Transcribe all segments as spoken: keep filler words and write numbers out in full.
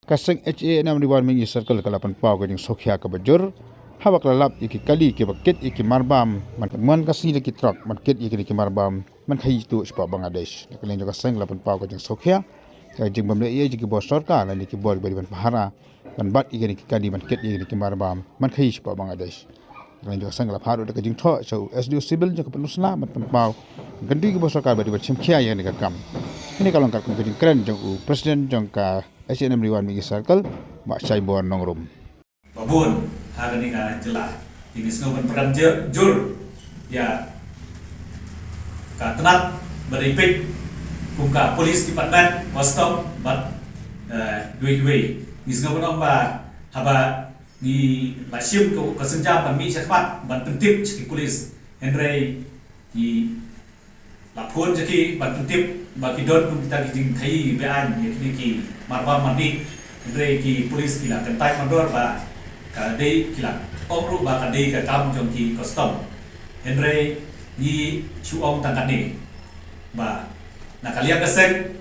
Ka seng H A N M Rewa Mihngih Circle ka la pynpaw ka jingsngewkhia kaba jur haba ka la lap ïa ki kali kiba kit ïa ki marbam, man, man ka sngi da ki trok ban kit ïa kine ki marbam, man khaïi tuh shapoh Bangladesh. Na ka liang jong ka seng la pynpaw ka jingsngewkhia ïa ka jingbym leh ei ei jong ki bor sorkar lane ki bor kiba dei ban pahara ban bat ïa kine ki kali ban kit ïa kine ki marbam, man khaïi shapoh Bangladesh. Ka liang jong ka seng ka la phah ruh da ka jingthoh sha u S D O Civil jong ka Pynursla ban pynpaw, ban kyntu ïa ki bor sorkar ba dei ban shim khia ïa kane ka kam. Kane ka long katkum ka jingkren jong u President jong ka H A N M Rewa Mihngih Circle, Bah Shaibor Nongrum. Ba bun ha kane ka jylla, ngi sngew ban pyrkhat jur ïa ka tnat ba dei peit kum ka police department, custom bad, eh, kiwei kiwei. Ngi sngew ban ong ba haba ngi la shim ka, ka sienjam ban mih shakhmat ban pyntip sha ki police, hynrei ngi la phone sha ki ban pyntip ba ki don kum kita ki jingkhaïi be-aiñ ïa kine ki marbam mardih. Hynrei ki police ki la kyntait mandor ba ka dei, ki la ong ruh ba ka dei ka kam jong ki custom. Hynrei ngi shu ong tang katne ba na ka liang ka seng,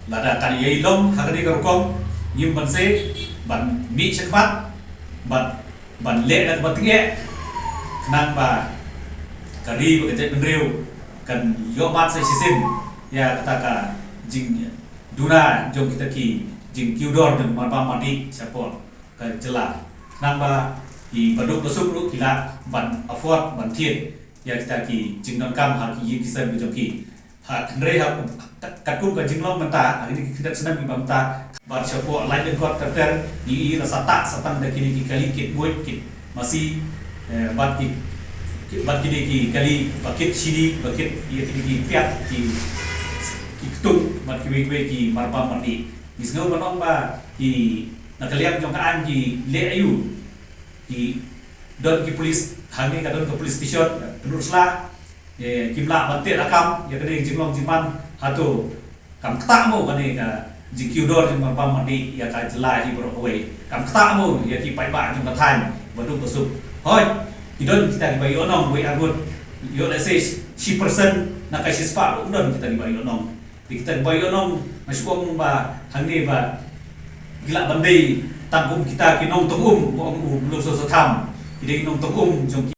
lada ka ïai long ha kane ka rukom, ngim banse ban mih shakhmat bad ban leh da kaba tyngeh, khnang ba ka ri bad ka jaitbynriew kan ïohmad sa shisien ïa kata ka jingduna jong kita ki jingkiew dor jong marbam mardih shapoh ka jylla, khnang ba ki baduk basuk ruh ki lah ban afford ban thied ïa kita ki jingdonkam ha ki ïing ki sem ki jong ki. Ha, hynrei ha, kat-, katkum ka jinglong mynta ha kine ki khyndiat snem kiba mynta, bad shapoh laitlyngkot ter ter, ngi i la sah tah sah tang da kine ki kali kit buit kit masi, eh, bad ki, ki, bad kine ki kali ba kit shini, ba kit ïa kine ki piat, ki, ki ktung bad kiwei kiwei ki marbam mardih. Ngi sngew ban ong ba ki, na ka liang jong ka aiñ ki leh aïu, ki don ki police, hangne ka don ka police station Pynursla, eh, kim lah ban teh lakam ïa kane ka jinglong jingman. Hato kam ktah mo kane ka jingkiew dor jong marbam mardih ïa ka jylla hi baroh kawei? Kam ktah mo ïa ki paidbah jong ka thaiñ baduk basuk? Hooid, ki don kita kiba ïoh nong wei arngut, ïoh lehse shi percent na ka shispah ruh don kita kiba ïoh nong. Te kita kiba ïoh nong, nga shu ong ba hangne ba ki lah ban dei tang kum kita ki nongtong um, ba ong u Mluh Soso Tham, ki dei ki nongtong um jong ki